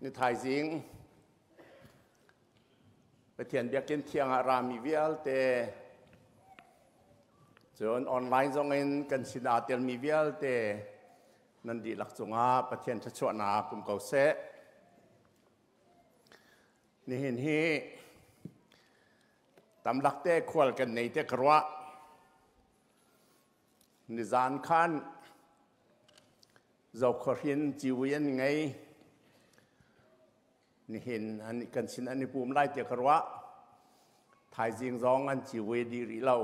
Ni thaizing Pathian biakinn thiang ah rami vialte cun online zong in kan sin aa telmi vialte nan dihlak cungah Pathian thluachuahnak um ko seh. Nihin hi tamlak te khual kan nei te ka ruah. Nizan khan Zokhawhrin ciwi an ngei. Nihin an kan sin an i pum lai tiah ka ruah. Thaizing zong an ciwi dih rih lo.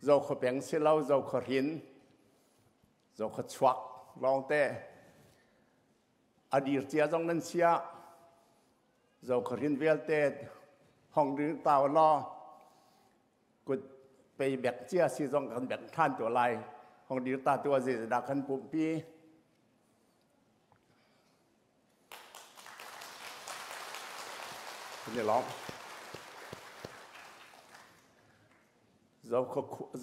Zokhua peng si lo, Zokhawhrin, Zokhua chuak lawngte. A dir cia zong nan sia. Zokhawhrin vialte hong ding tau law kut pei bek cia si zong kan bek than tu lai hong dir ta tu zei dah kan pumpi ni lawm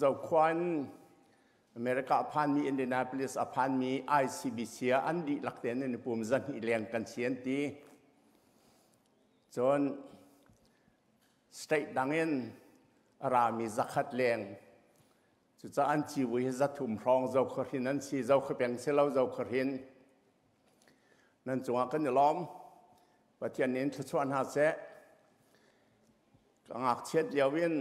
Zokhuan America a phanmi Indianapolis a phanmi ICBC ah an dihlak tein an i pum zahnih leng kan si an ti. Cun State dang in a rami zakhat leng cucaah an civui hi 300 hrawng Zokhawhrin an si Zokhawpeng si lo Zokhawhrin nan cungah kan i lawm Pathian nih in thluachuah hna seh ka ngakchiat lio in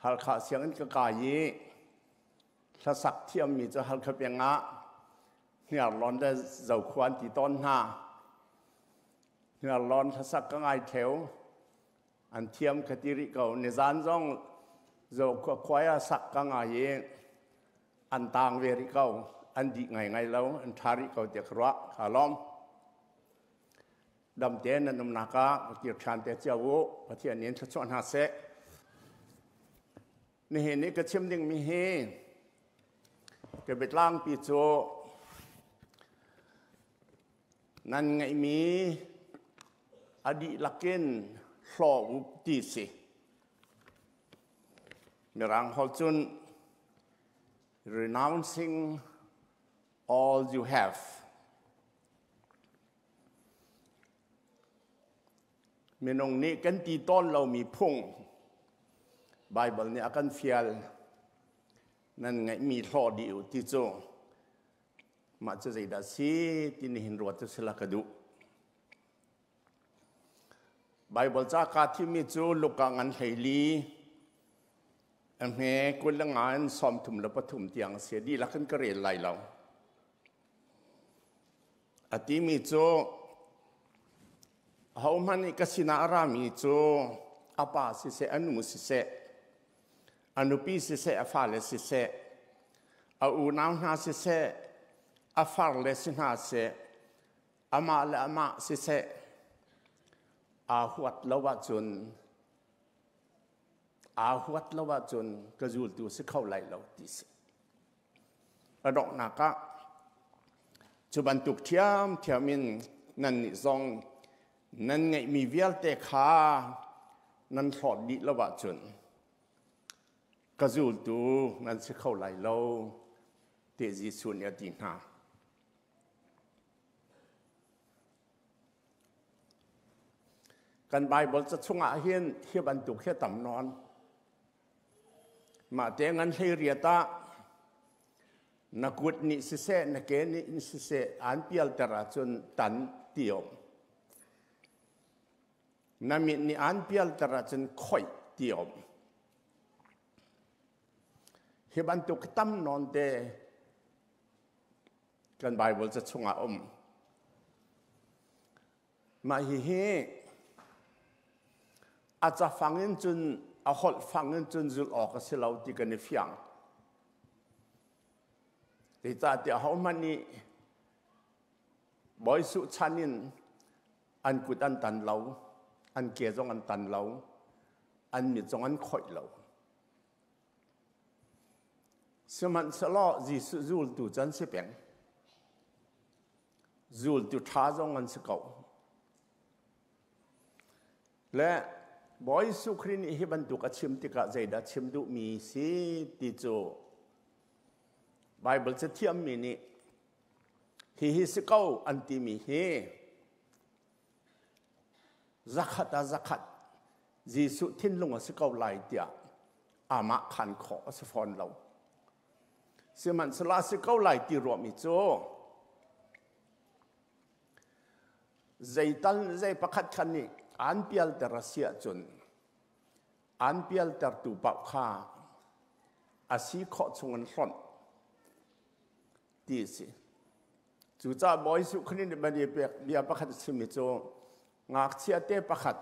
Halkha sianginn ka kai i hlasak thiammi cu Halkha peng ah Hniarlawn le Zokhua an ti tawn hna Hniarlawn hlasak ka ngai theo. An thiam ka ti rih ko. Nizan zong Zokhua khuai ah sak ka ngai i an tang ve rih ko. An dih ngaingai lo. An ṭha rih ko tiah ka ruah. Ka lawm. Dam tein nan umnak ah ka kir ṭhan te cio u. Pathian nih in thluachuah hna seh. Nihin i ka chim dingmi hi ka biatlangpi cu Nan ngeihmi a dihlak in hlaw u ti si. Mirang holh cun renouncing all you have. Minung nih kan ti tawn lomi phung Baibal nih a kan fial. Nan ngeihmi hlaw dih u ti cu Mah cu zeidah si ti nihin ruat cu sila ka duh. Baibal ca kaa thimmi cu Luka ngan 14 a hme 25 in 33 tiang a si. Dihlak in ka rel lai lo. A timi cu ahohmanh nih ka sinah a rami cu a pa siseh, a nu siseh, a nupi siseh, a fale siseh, a unau hna siseh, a farle si hna seh, amah le amah siseh, aa huat lo ahcun aa huat lo ahcun ka zultu si kho lai lo ti si. A donghnak ah cu bantuk ṭhiamṭhiam in nannih zong nan ngeihmi vialte kha nan hlawt dih lo ahcun ka zultu nan si kho lai lo tiah Jesuh nih a ti hna. Kan Baibal ca chungah hin hi bantuk hi a tam nawn. Mah te ngan 18 ah na kut nih siseh na ke nih siseh aan pialter ahcun tan ti um. Na mit nih aan pialter ahcun khoih ti um. Hi bantuk tam nawn te kan Bible ca chungah um. Mah hihi a cafang in cun a holh fang in cun zulh awk a si lo ti kan i fiang. Zeicahtiah ahohmanh nih Bawi Suh chan in an kut an tan lo, an ke zong an tan lo, an mit zong an khoih lo. Sihmanhsehlaw Jesuh zultu cu an si peng. Zultu ṭha zong an si ko. Le Bawi Jesuh Khrih nih hi bantuk a chim tikah zeidah chim duhmi si ti cu Baibal cathiammi nih hihi si ko an timi hi Zakhat ah zakhat Jesuh thinlung a si ko lai tiah amah khan khawh a si fawn lo. Sihmanhsehlaw a si ko lai ti ruahmi cu zeital zei pakhat khan nih aan pialter a si ahcun aan pialtertu paoh kha a si khawh chung in hlonh ti a si. Cucaah Bawi Jesuh Khrih nih bani bia pakhat a chimmi cu ngakchia te pakhat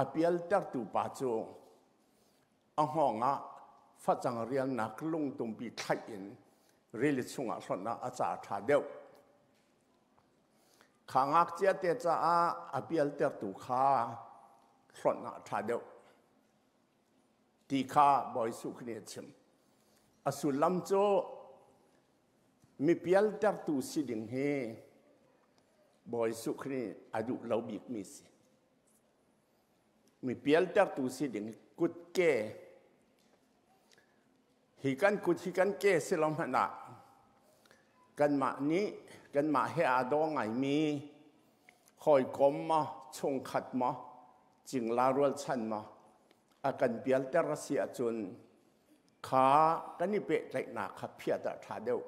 a pialtertu pa cu a hngawng ah facang rialnak lungtumpi thlaih in rili chungah hlonh ah a ca ṭha deuh. Kha ngakchia te caah a pialtertu kha hlonh ah ṭha deuh ti kha Bawi Jesuh Khrih nih a chim. A sullam cu mi pialtertu si ding hi Bawi Jesuh Khrih nih a duh lo bikmi si. Mi pialtertu si ding kutke hi kan kut hi kan ke si lo hmanh ah kanmah nih kanmah he aa daw ngaimi hawikom maw chungkhat maw cingla rualchan maw a kan pialter a si ahcun kha kan i pehtlaihnak kha phiat ah ṭha deuh.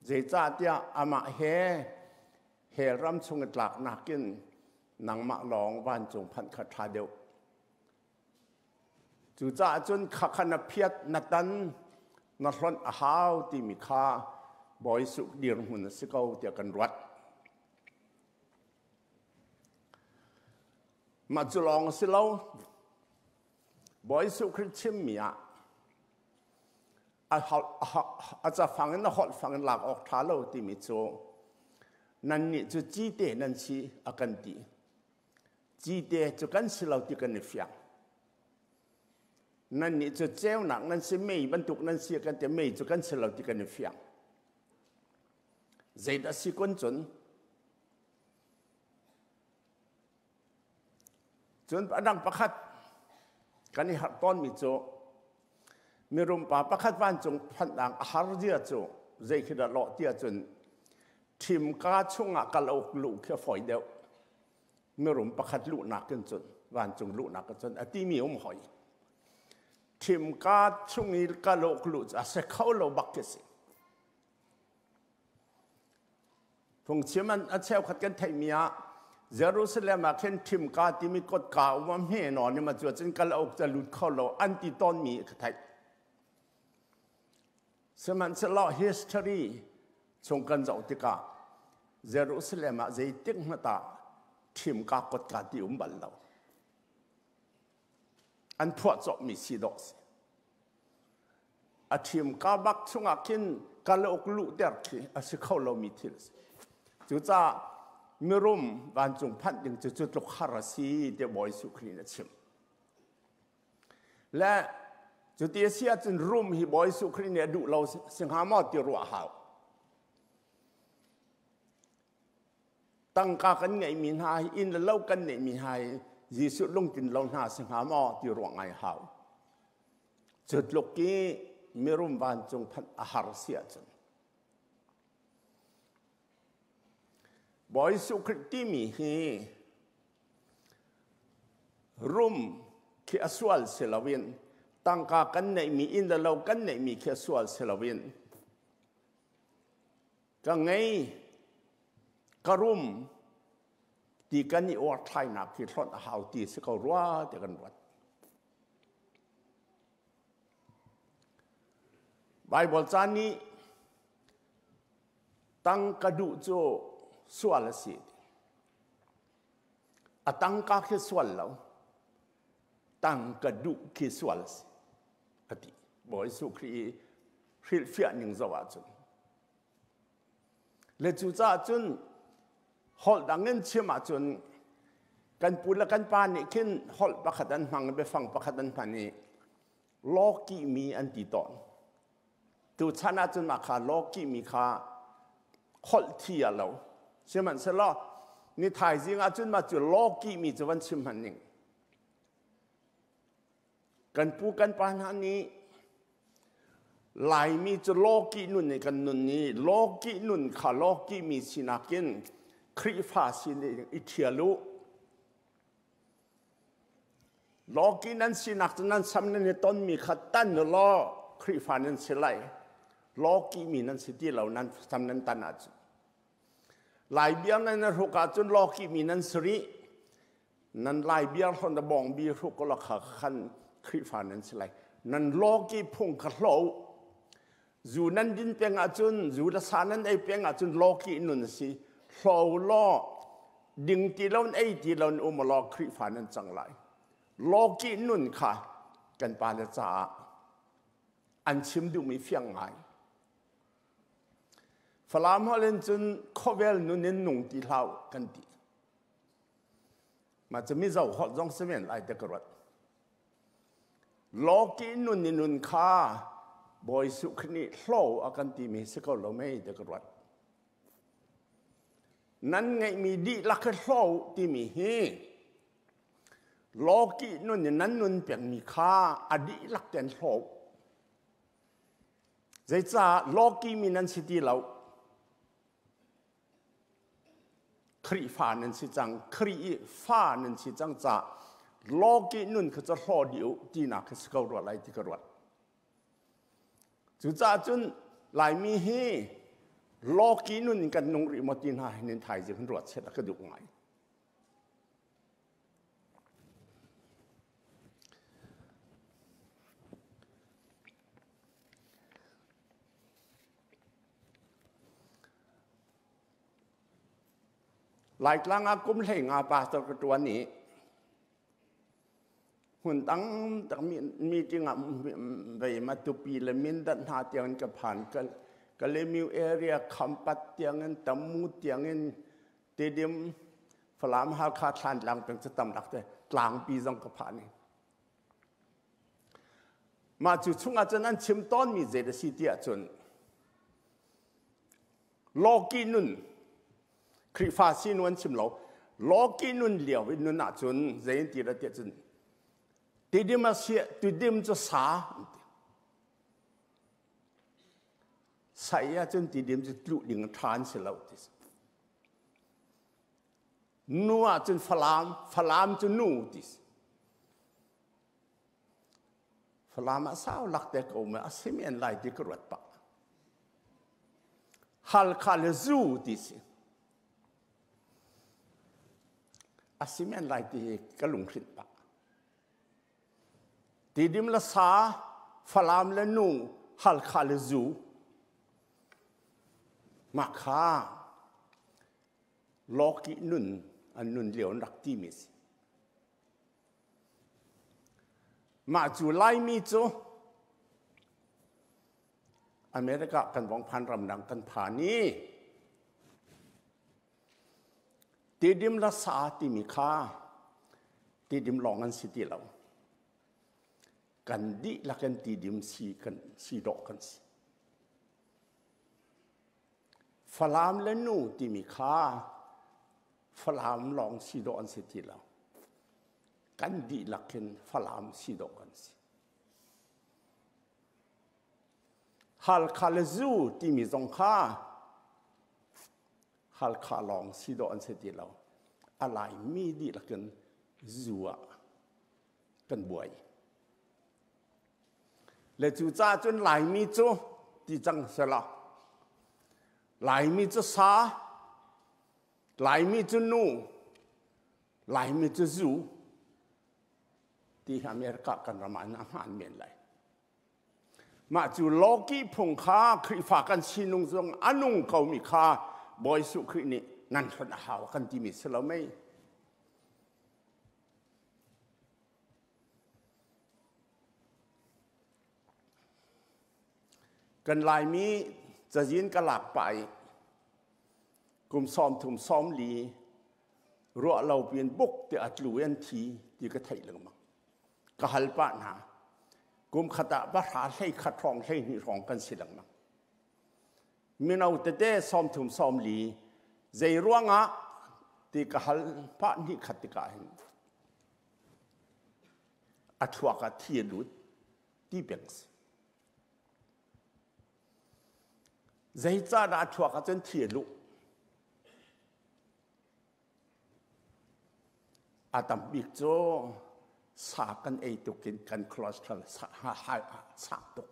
Zeicahtiah amah he hell ram chung i tlak nakin nangmah lawng vancung phanh kha ṭha deuh. Cucaah cun kha kha na phiat, na tan, na hlonh a hau timi kha Bawi Jesuh dirhmun a si ko tiah kan ruat. Mah cu lawng a si lo. Bawi Jesuh Khrih chimmi ah a cafang in a holh fang in lak awk ṭha lo timi cu nannih cu cite nan si a kan ti. Cite cu kan si lo ti kan i fiang. Nannih cu ceunak nan si, mei bantuk nan si kan ti, mei cu kan si lo ti kan i fiang. Zeidah si kun cun? Cun a dang pakhat kan i harh tawnmi cu mirum pa pakhat vancung phanhnak a har zia cu zei khi dah lawh ti ahcun ṭhimka chungah kal uk luh khi a fawi deuh. Mirum pakhat luhnak in cun vancung luhnak in cun a timi um hoi. Ṭhimka chung i kal uk luh cu a si kho lo bak khi si. Phungchim an a cheukhat kan theihmi ah Jerusalem ah khin ṭhimka timi kotka um a hme nawn i ma cu cun kal awk ca lut kho lo an ti tawnmi ka theih. Sihmanhsehlaw history chung kan zoh tikah Jerusalem ah zeitik hmanh ah ṭhimka kotka ti um bal lo. An phuahcawhmi si dawh si. A ṭhimka bak chungah khin kalauk luhter khi a si kho lomi thil a si. Cucaah mirum vancung phanh ding cu cu tluk har a si tiah Bawi Jesuh Khrih nih a chim. Le cuti a si ahcun rum hi Bawi Jesuh Khrih nih a duh lo si hnga maw ti ruah a hau. Tangka kan ngeihmi hna hi inn le lo kan neihmi hna hi Jesuh lungtlin lo hna si hnga maw ti ruah ngai hau. Cu tluk i mirum vancung phanh a har si ahcun Bawi Jesuh Khrih timi hi rum khi a sual si loin tangka kan neihmi inn le lo kan neihmi khi a sual si loin Ka ngei, ka rum ti kan i uarthlainak hi hlonh a hau ti si ko rua ti kan ruat. Baibal ca nih tangka duh cu sual a si. A tangka khi sual lo, tangka duh khi sual a si. A ti. Bawi Jesuh Khrih i hrilhfiah ning zoh ahcun. Le cucaah cun holh dang in chim ahcun kan pu le kan pa nih khin holh pakhat an hmang i biafang pakhat an hman i lawkihmi an ti tawn. Tuchan ahcun mah kha lawkihmi kha holh thi a lo. Sihmanhsehlaw ni thaizing ahcun mah cu lawkihmi cu van chim hmanh ning. Kan pu kan pa hna nih Laimi cu lawkih nun in kan nun i lawkih nun kha lawkihmi sinak in Khrihfa sin i ṭhial u. Lawki nan sinak cu nan sam nan i tonmi kha tan u law Khrihfa nan si lai. Lawki mi nan si ti lo nan sam nan tan ahcun. Lai biar nan i hruk ahcun lawki mi nan si rih. Nan lai biar hlon da bawng bi hruk law kha khan Khrihfa nan si lai. Nan lawki phung kha hlo u. Zu nan din peng ahcun, zu le sa nan ei peng ahcun lawki nun a si. Hlo law, ding ti lo ei ti lo um law Khrihfa nan cang lai. Lawki nun kha kan pale caah an chim duhmi fiang ngai. Falam holh in cun khawvel nun in nung ti hlah kan ti. Mah cu Mizo holh zong si men lai te ka ruat. Lawki nun i nun kha Bawi Jesuh Khrih nih hlo a kan timi si ko lo mei ti ka ruat. Nan ngeihmi dihlak hi hlo timi hi lawki nun in nan nun pengmi kha a dihlak ten hlo. Zeicah lawki mi nan si ti lo? Khrihfa nan si cang, Khrih i fa nan si cang caah lawki nun kha cu hlaw dih u tinak kha si ko rua lai ti ka ruat. Cucaah cun Laimi hi lawki nun in kan nung rih maw ti hna hin thaizing hin ruat set a ka duh ngai. Laitlang ah kum 15 pastor ka ṭuan i hmun dang tak meeting ah vei Matupi le Mindat hna tiang in ka phan. Kalaymyo area Khampat tiang in Tamu tiang in Tedim Falam Halkha Thlantlang peng cu tam lak te tlangpi zong ka phan i Mah cu chungah cun an chim tawnmi zei a si ti ahcun lawki nun Khrihfa sinu an chim lo lawki nun lio i nun ahcun zei an ti dah tiah cun tidim a si tidim cu sa an ti sai ahcun tidim cu tluh ding ṭha an si lo ti si nu ahcun falam falam cu nu ti si Falam ah sau lak te ko me a si men lai ti ka ruat pah. Halkha le zu ti si. A si men lai ti ka lunghrinh pah. Tidim le sa, Falam le nu, Halkha le zu. Mah kha lawki nun an nun lio an rak timi si. Mah cu Laimi cu America kan vong phan ramdang kan phan i Tidim la sa timi kha tidim lawng an si ti lo. Kan dihlak in tidim si kan si dawh kan si. Falam le nu timi kha Falam lawng si dawh an si ti lo. Kan dihlak hin Falam si dawh kan si. Halkha le zu timi zong kha Halkha lawng si dawh an si ti lo. A Laimi dihlak in zu ah kan buai. Le cucaah cun Laimi cu ti cang selaw Laimi cu sa, Laimi cu nu, Laimi cu zu ti hi America kan ram ah a hmaan men lai. Mah cu lawki phung kha Khrihfa kan sinung zong a nung komi kha Bawi Jesuh Khrih nih nan hlonh a hau kan timi si lo mei. Kan Laimi cazin ka lak pah i kum 30 40 ruah lo piin buk te a tlu in thi ti ka theih lengmang. Ka hal pah hna. Kum khat ah pahra hlei khat hrawng 12 hrawng kan si lengmang. Mino tete 30 40 zei ruangah ti ka hal pah hnih khat tikah hin a thluak ah thi a lut ti peng si. Zeicahdah a thluak ah cun thi a luh? A tam bik cu sa kan ei tuk in kan cholesterol sang tuk.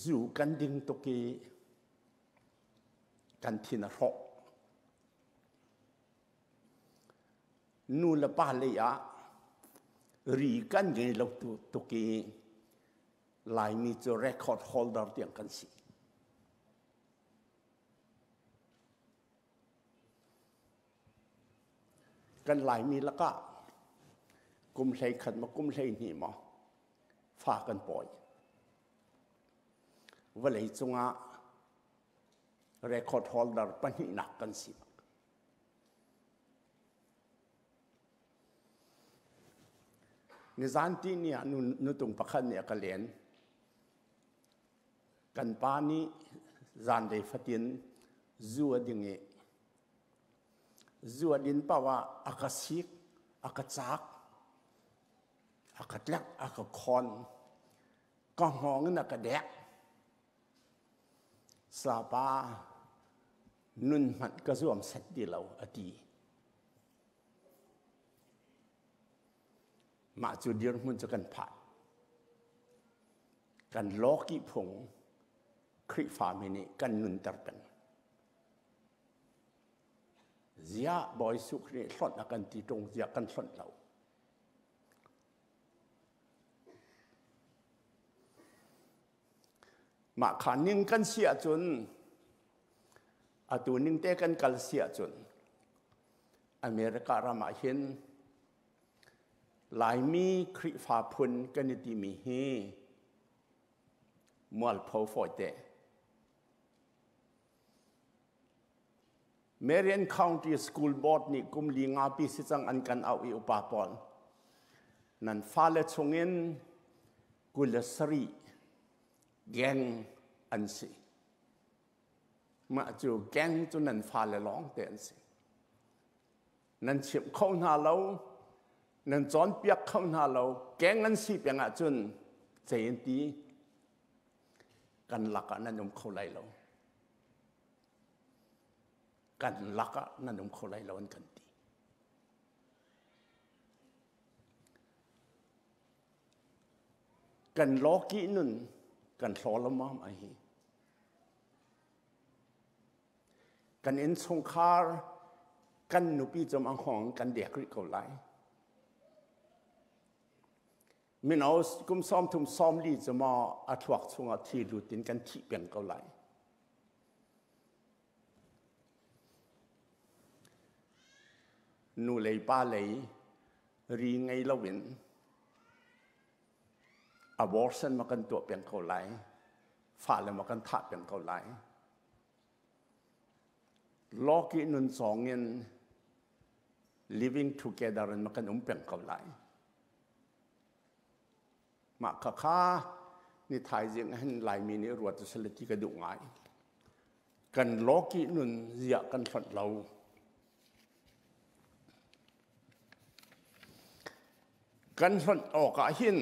Zu kan ding tuk i kan thin a hrawh. Nu le pa lei ah ri kan ngei lo tuk i Laimi cu record holder tiang kan si. Kan Laimi lakah kum 11 maw kum 12 maw fa kan pawi. Vawlei cungah record holder pahnihnak kan si. Nizan ti ni ah nutung pakhat nih a ka len. Kan pa nih zanlei fatin zu a ding i zu a din paoh ah a ka sik, a ka caak, a ka tlek, a ka khawn, ka hngawng in a ka dek. Sapa nun hmanh ka zuam set ti lo a ti. Mah cu dirhmun cu kan phan. Kan lawki phung Khrihfami nih kan nunter peng. Ziah Bawi Jesuh Khrih nih hlonh a kan ti ṭung ziah kan hlonh lo. Mah kha ning kan si ahcun atu ning te kan kal si ahcun America ram ah hin Laimi Khrihfa phun kan i timi hi mualpho fawite. Marion County School Board nih kum li nga pi si cang an kan auh i upa pawl nan fale chungin 27 gang an si. Mah cu gang cu nan fale lawng te an si. Nan chimh kho hna lo, nan cawnpiak kho hna lo, gang an si peng ahcun zei an ti kan lakah nan um kho lai lo. Kan lakah nan um kho lai lo an kan ti. Kan lawki nun kan hlaw lawmam ai hi. Kan innchungkhar kan nupi cum ang hong kan dek rih ko lai. Mino kum 30 40 cu maw a thluak chungah thi lut in kan thih peng ko lai. Nu lei pa lei ri ngei loin abortion ma kan tuah peng ko lai. Fale ma kan thah peng ko lai. Lawki nun cawng in living together in ma kan um peng ko lai. Mah khakha ni thaizing hin Laimi nih ruat u sila ti ka duh ngai. Kan lawki nun ziah kan hlonh lo. Kan hlonh awk ah hin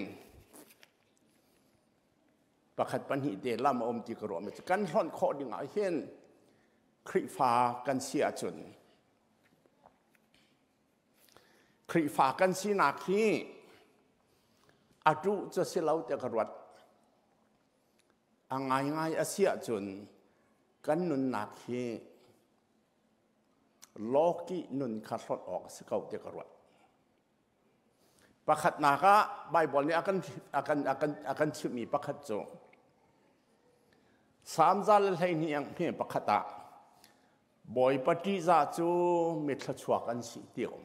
pakhat pahnih te lam a um ti ka ruah mi cu kan hlonh khawh ding ah hin Khrihfa kan si ahcun Khrihfa kan sinak hi a ṭuh cu si lo tiah ka ruat. A ngaingai a si ahcun kan nunnak hi lawkih nun kha hlonh awk a si ko tiah ka ruat. Pakhatnak ah Baibal nih a kan, a kan, a kan, a kan chimhmi pakhat cu Salm 112 ang hme pakhat ah Bawipa ṭihzah cu mithluachuak an si ti um.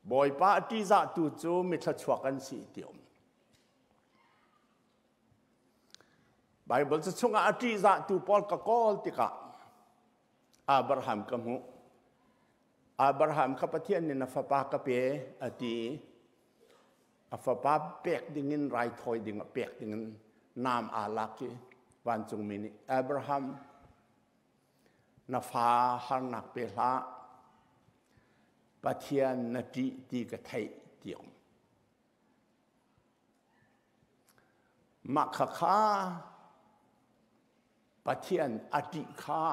Bawipa a ṭihzahtu cu mithluachuak an si ti um. Baibal cu chungah a ṭihzahtu pawl ka kawl tikah Abraham ka hmuh. Abraham kha Pathian nih na fapa ka pe a ti. A fapa pek dingin raithawi ding ah pek dingin naam aa lak i vancungmi nih Abraham na fa harnak pe hlah Pathian na ṭih ti ka theih ti um. Mah khakha Pathian a ṭih kha.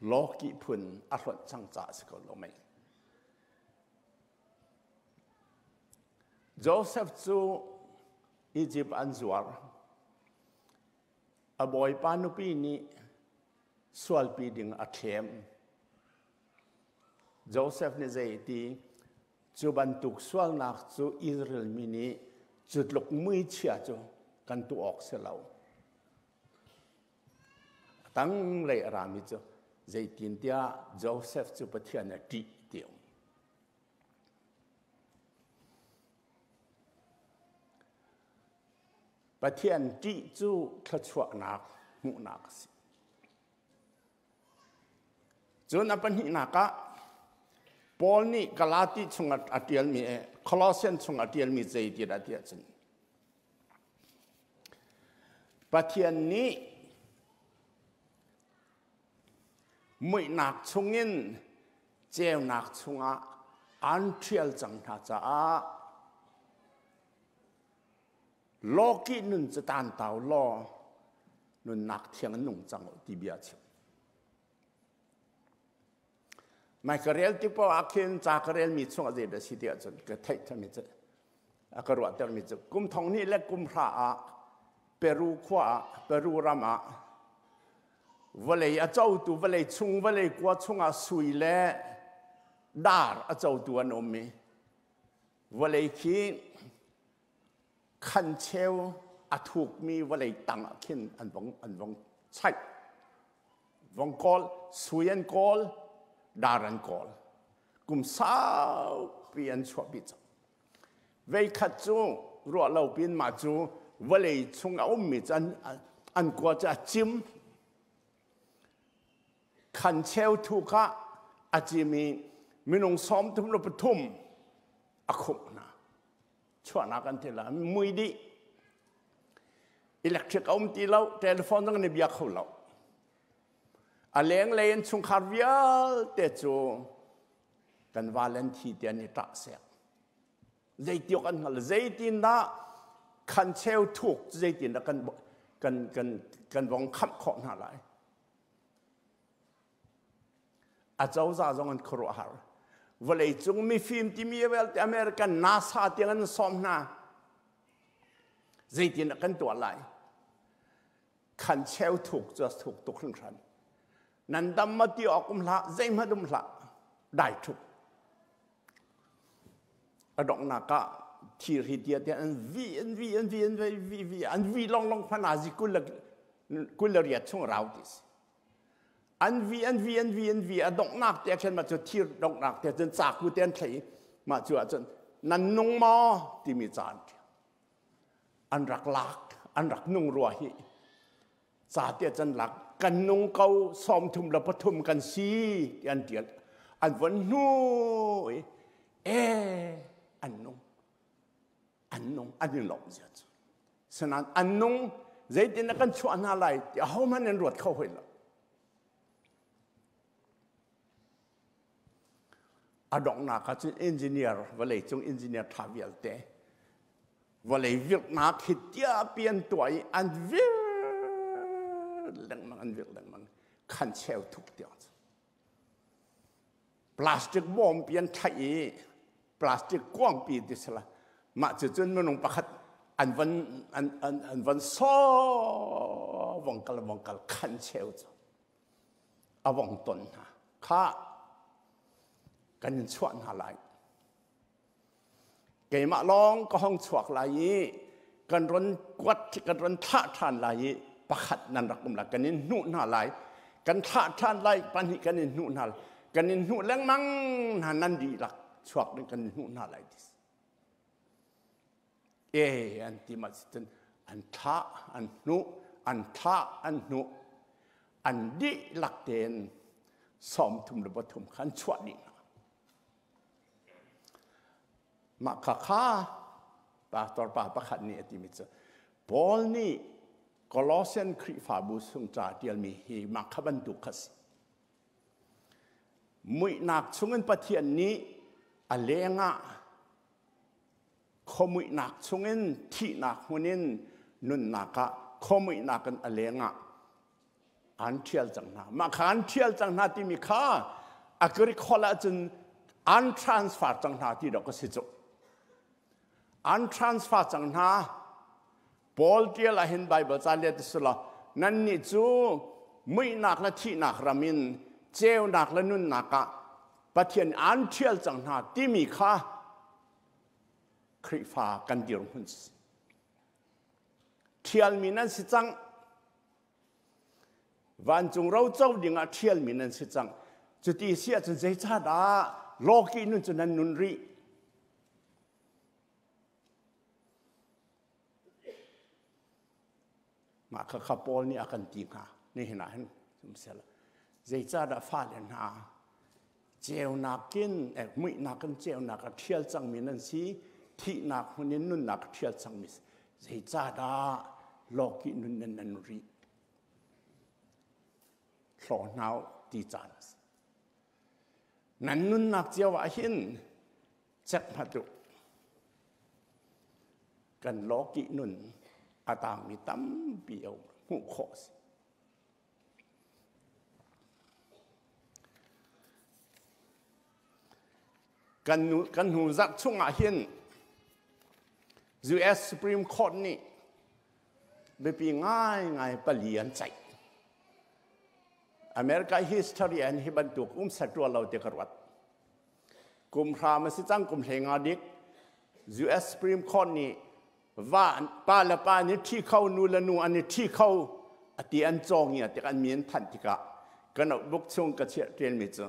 Lawkih phun a hlonh cang caah a si ko lo mei. Joseph cu Egypt an zuar. A bawipa nupi nih sualpi ding a thlem. Joseph nih zei ti cu bantuk sualnak cu Israel mi nih cu tluk muichia cu kan tuah awk si lo. A tanglei a rami cu zeitintiah Joseph cu Pathian a ṭih ti um. Pathian ṭih cu thluachuahnak hmuhnak a si. Cun a pahnihnak ah Paul nih Galati chung a ṭialmi Colossian chung a ṭialmi zei ti dah tiah cun Pathian nih muihnak chungin ceunak chungah an ṭhial cang hna caah lawkih nun cu tantau law nunnak thiang in nung cang u ti bia a chim. Mai ka rel tik paoh ah khin ca ka relmi chungah zeidah si ti ahcun ka theih thanmi cu a ka ruahtermi cu kum thong hnih le kum hra ah Peru khua ah Peru ram ah vawlei a cotu vawlei chung vawlei kua chungah sui le dar a cotu an um i vawlei khi khan cheu a thukmi vawlei tang ah khin an vong an vong chaih vong kawl sui an kawl dar an kawl kum saupi an chuahpi cang veikhat cu ruah lo pin mah cu vawlei chung a ummi cu an an kua cu a cim khan cheu thuk ah a cim i minung sawm thum le pathum a khumh hna chuahnak an ti la mui dih electric a um ti lo telephone zong ni bia kho lo a lenglei in chungkhar vialte cu kan valen thi te an i ṭah sek zeitiok an hngal zeitin dah khan cheu thuk zeitin dah kan kan kan kan vong khamh khawh hna lai Acozah zong an khuaruahhar. Vawleicung mifim timi vialte American NASA tiang an sawm hna. Zeitin kan tuah lai? Khan cheu thuk cu thuk tuk hringhran. Nan dam ma ti awk um hlah, zeihmanh um hlah. Dai thuk. A donghnak ah thir hi tia tiah an vi an vi an vi an vi vi vi an vi long long phana zi kul le kul le riat chung rau ti si. An vi an vi an vi an vi a donghnak te khin mah cu thir donghnak te cun caku te an thlei mah cu ahcun nan nung maw timi ca an ṭial. An rak lak an rak nung rua hi ca te cun lak kan nung ko sawm thum le pathum kan si ti an ṭial an von hnu i e an nung an nung an i lawmh zia cu Sinain an nung zeitin kan chuah hna lai ti ahohmanh an ruat kho hoi lo. A donghnak ah cun engineer vawleicung engineer ṭha vialte vawlei virhnak hi tiapi an tuah i an vir lengmang an vir lengmang khan cheu thuk tiang cu plastic bawmpi an thlaih i plastic kuangpi ti sila mah cu cun minung pakhat an van an an an van saw vong kal vong kal khan cheu cu a vong ton hna kha kan in chuah hna lai Keimah lawng ka hong chuak lai i kan ron kuat kan ron thlah ṭhan lai i pakhat nan rak um lai kan in hnuh hna lai kan thlah ṭhan lai pahnih kan in hnuh hna kan in hnuh lengmang hna nan dihlak chuak ding kan in hnuh hna lai ti e an ti ma cun an thlah an hnuh an thlah an hnuh an dihlak tein sawm thum le pathum khan chuah dih hna Mah khakha pastor pa pakhat nih a timi cu Paul nih Colossian Khrihfabu chung ca ṭialmi hi mah kha bantuk kha si. Muihnak chungin Pathian nih a lengah khuamuihnak chungin thihnak hmun in nunnak ah khuamuihnak in a lengah. An ṭhial cang hna. Mah kha an ṭhial cang hna timi kha a Greek holh ahcun an transfer cang hna ti dawk a si cu. An transfer cang hna. Paul ṭial ahhin Bible ca let a si lo. Nannih cu muihnak le thihnak ram in ceunak le nunnak ah Pathian an ṭhial cang hna timi kha Khrihfa kan dirhmun si. Ṭhialmi nan si cang. Vancung roco dingah ṭhialmi nan si cang. Cuti si ahcun zeicahdah lawkih nun cu nan nun rih? Mah kha kha Paul nih a kan ti hnga. Nihin ah hin sihmanhsehlaw zeicahdah fale hna ceunak in muihnak in ceunak a ṭhial cangmi nan si, thihnak hmun in nunnak a ṭhial cangmi zeicahdah lawkih nun nan nan rih? Hlaw hna u ti caan a si. Nan nunnak cio ah hin cek hmat u. Kan lawkih nun a tangmi tampi a um hmuh khawh a si. Kan hnu zarh chungah hin US Supreme Court nih biapi ngaingai pali an ceih. America history an hi bantuk um set rua lo ti ka ruat. Kum hram a si cang kum hlei nga dik US Supreme Court nih va pa le pa an i ṭhi kho nu le nu an i ṭhi kho a ti an cawng i tik an mi an thanh tikah ka notebook chung ka chiah ṭialmi cu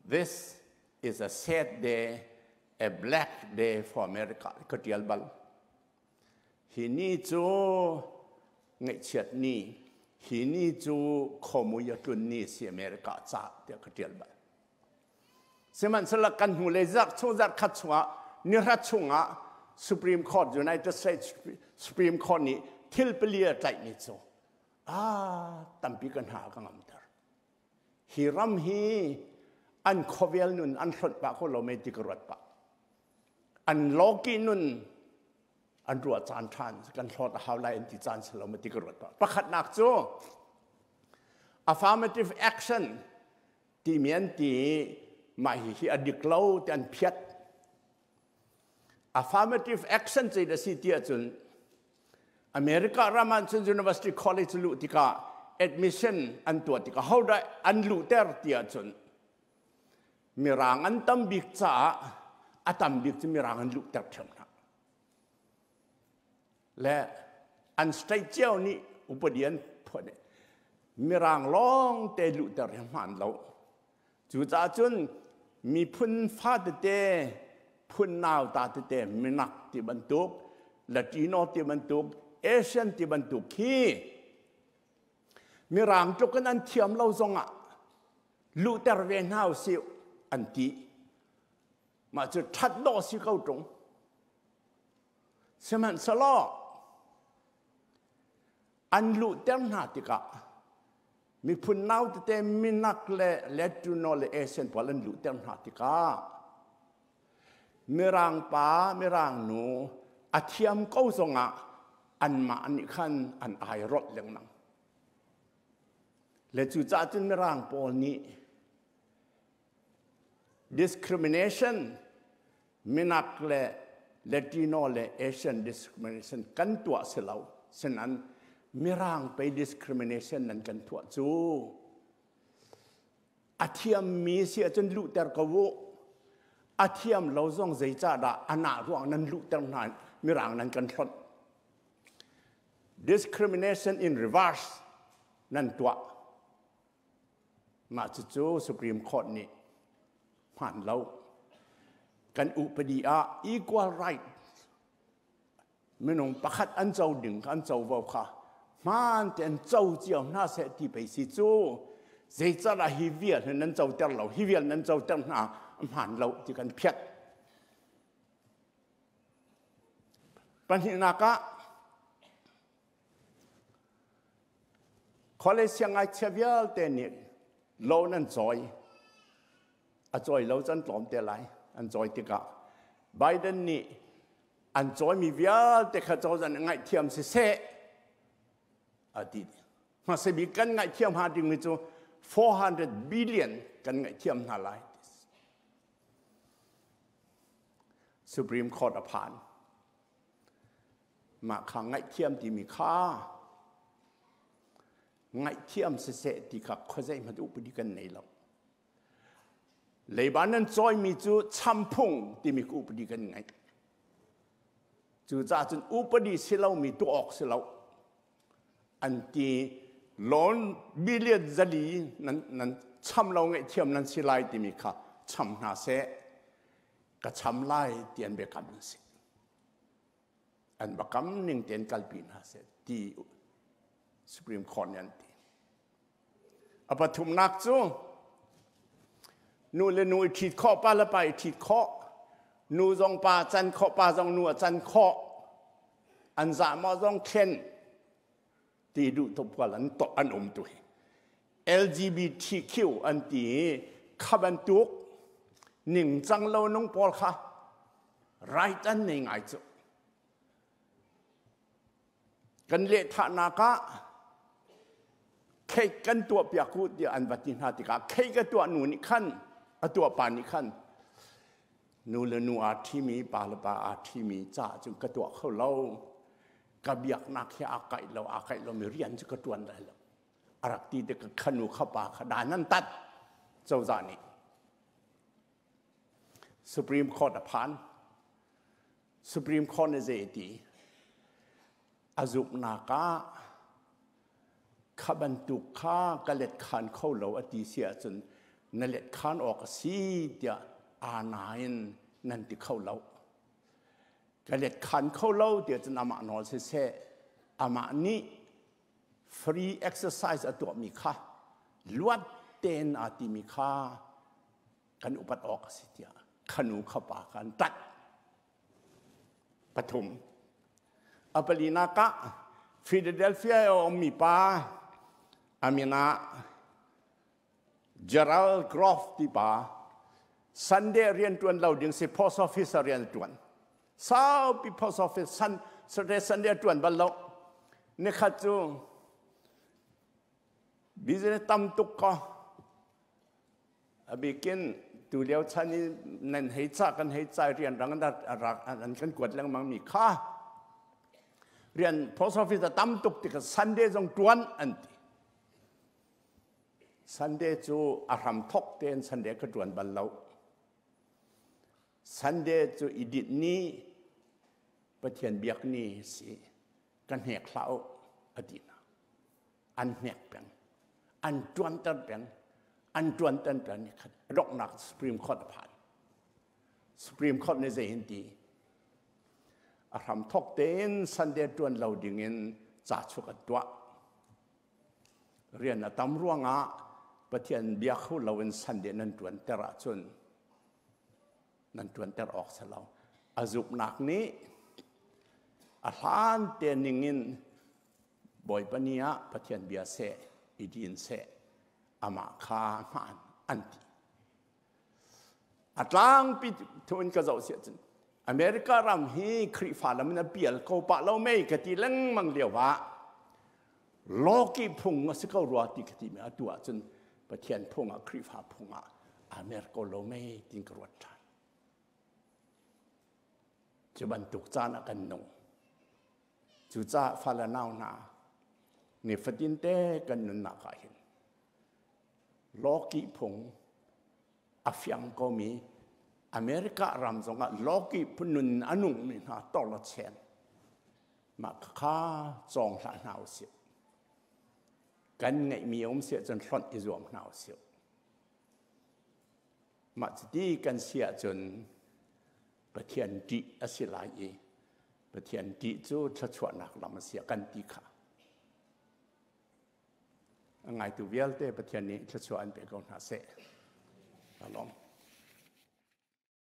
this is a sad day a black day for America ka ṭial bal hi ni cu ngaihchiat ni hi ni cu khawmui a tlun ni si America ca tiah ka ṭial bal Sihmanhsehlaw kan hnu le zarh chung zarh khat chungah nihra chungah Supreme Court United States Supreme Court nih thil pali a tlaihmi cu ah tampi ka hna ka ngamter. Hi ram hi an khuavel nun an hlonh pah ko lo mei ti ka ruat pah. An lawki nun an ruah caan ṭhan kan hlawt a hau lai an ti caan si lo ma ti ka ruat pah. Pakhatnak cu affirmative action timi an ti i mah hihi a dik lo ti an phiat. Affirmative action cu a si ti ahcun America ram ah cun University College luh tikah admission an tuah tikah hodah an luhter ti ahcun Mirang an tam bik caah a tam bik cu Mirang an luhter ṭhiam hna. Le an state cio nih upadi an phuah dih. Mirang lawng te luhter hi hmaan lo. Cucaah cun miphun fa tete, phun nauta tete, minak ti bantuk, Latino ti bantuk, Asian ti bantuk khi Mirang tluk in an thiam lo zongah luhter ve hna usih an ti. Mah cu ṭhat dawh si ko ṭung. Sihmanhsehlaw an luhter hna tikah miphun nau tete minak le Latino le Asian pawl an luhter hna tikah Mirang pa, Mirang nu a thiam ko zongah anmah nih khan an airolh lengmang. Le cucaah cun Mirang pawl nih discrimination minak le Latino le Asian discrimination kan tuah si lo sinan Mirang pei discrimination nan kan tuah cu a thiammi si ahcun luhter ko u a thiam lo zong zeicahdah anah ruang nan luhter hna Mirang nan kan hlonh discrimination in reverse nan tuah Mah cucu Supreme Court nih hmaan lo. Kan upadi ah equal right minung pakhat an co ding an covo kha hmaan tein co cio hna seh ti pei si cu zeicahdah hi vial hi nan coter lo hi vial nan coter hna hmaan lo ti kan phiat. Pahnihnak ah College siangngakchia vialte nih loan an cawi. A cawi lo can tlawm te lai. An cawi tikah Biden nih an cawimi vialte kha cozah nih ngaihthiam siseh a ti. Hmasa bik kan ngaihthiam hnga dingmi cu 400 billion kan ngaihthiam hna lai. Supreme Court a phan. Mah kha ngaihthiam timi kha ngaihthiam siseh ti kha khuazei hmanh upadi kan nei lo. Leiba nan cawimi cu champhung timi ka upadi kan ngeih. Cucaah cun upadi si lomi tuah awk si lo. An ti loan billion zali nan, nan cham lo ngaihthiam nan si lai timi kha cham hna seh. Ka cham lai ti an biakam an si. An biakam ning tein kalpi hna seh ti Supreme Court nih an ti. A pathumnak cu nu le nu i ṭhit khawh, pa le pa i ṭhit khawh, nu zong pa can khawh, pa zong nu a can khawh, an zahmawh zong thlen ti duh tuk kual an to an um tu hi. LGBTQ an ti i kha bantuk ningcang lo nung pawl kha right an nei ngai cu. Kan lehthahnak ah cake kan tuahpiak u tiah an va ti hna tikah cake a tuah nu nih khan a tuah pa nih khan nu le nu aa ṭhimi pa le pa aa ṭhimi caah cun ka tuah kho lo ka biaknak hi aa kaih lo aa kaih lomi rian cu ka ṭuan lai lo a rak ti tikah kha nu kha pa kha dan an tat cozah nih Supreme Court a phan Supreme Court nih zei a ti? A zumhnak ah kha bantuk kha ka let khan kho lo a ti si ahcun na let khan awk a si tiah aa nain nan ti kho lo. Ka let khan kho lo tiah cun amah nawl siseh amah nih free exercise a tuahmi kha luat tein aa timi kha kan upat awk a si tiah khanu khapa kha an ṭanh. Pathum. A palinak ah Philadelphia i a ummi pa a min ah Gerald Groff ti pa Sunday rian ṭuan lo ding si post office ah rian a ṭuan. Saupi post office sun, Saturday Sunday a ṭuan bal lo. Nikhat cu business tam tuk ko A bikin tulio chan i nan hei ca kan hei ca rian rang an kan kuat lengmang mi kha rian post office a tam tuk tikah Sunday zong tuan an ti. Sunday cu a hram thok tein Sunday ka tuan bal lo. Sunday cu i dinh ni Pathian biak ni si ka hnek hlah u a ti hna. An hnek peng an ṭuanter peng an ṭuanter peng ni khat donghnak Supreme Court a phan Supreme Court nih zei hin ti a hram thok tein Sunday ṭuan lo dingin ca chuk an tuah rian a tam ruangah Pathian bia kho loin Sunday nan ṭuanter ahcun nan ṭuanter awk si lo a zumhnak nih a hlan te ningin Bawipa ni ah Pathian bia seh, i din seh, amah kha hmaan an ti. A tlangpi thu in ka zoh si ahcun America ram hi Khrihfa lam in a pial ko pah lo mei ka ti lengmang lio ah lawki phung a si ko rua ti ka ti mi atu ahcun Pathian phung ah Khrihfa phung ah aa mer ko lo mei tin ka ruat ṭhan. Cu bantuk caan ah kan nung. Cucaah fale nau hna, nifatin te kan nunnak ah hin lawkih phung a fiang komi America ram zongah lawkih phun nun a nungmi hna torla chen mah kha cawng hlah hna usih. Kan ngeihmi a um si ahcun hlonh i zuam hna usih. Mah cuti kan si ahcun Pathian ṭih a si lai i Pathian ṭih cu thluachuahnak lam a si a kan ti kha. A ngaitu vialte Pathian nih thluachuah an pe ko hna seh. Ka lawm.